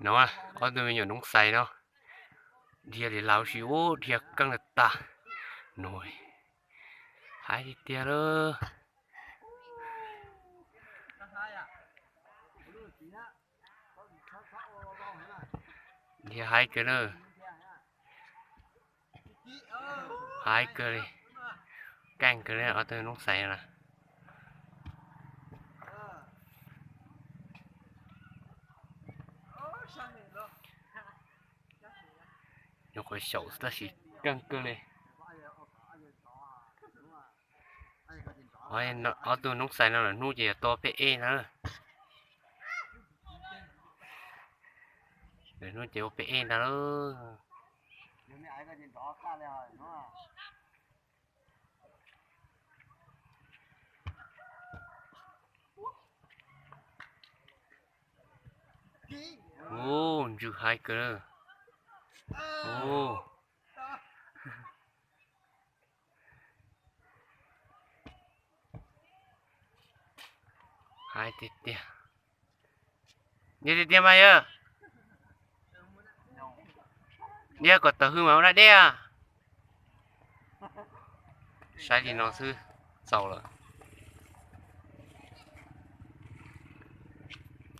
No, ob tug me nyuam noob xais no dhia li laus si ub, dhia keej li tas. No, haib tiag tiag lawm. Dhia haib kawg na. Haib kawg li. Keej kawg li ob tug noob xais na. Nyuam qhuav xyaum tab sis keej kawg li. Ob tug noob xais no lwm hnub ces yog tau peb ej ntag. Lwm hnub ces ua peb ej ntag lauj. Ub, ntsws haib kawg. Ub, haib tiag tiag. Dhia tiag tiag mas yog. Dhia kom tawm hwj mas ua dab deb. Saib li no xwb txaus lawm.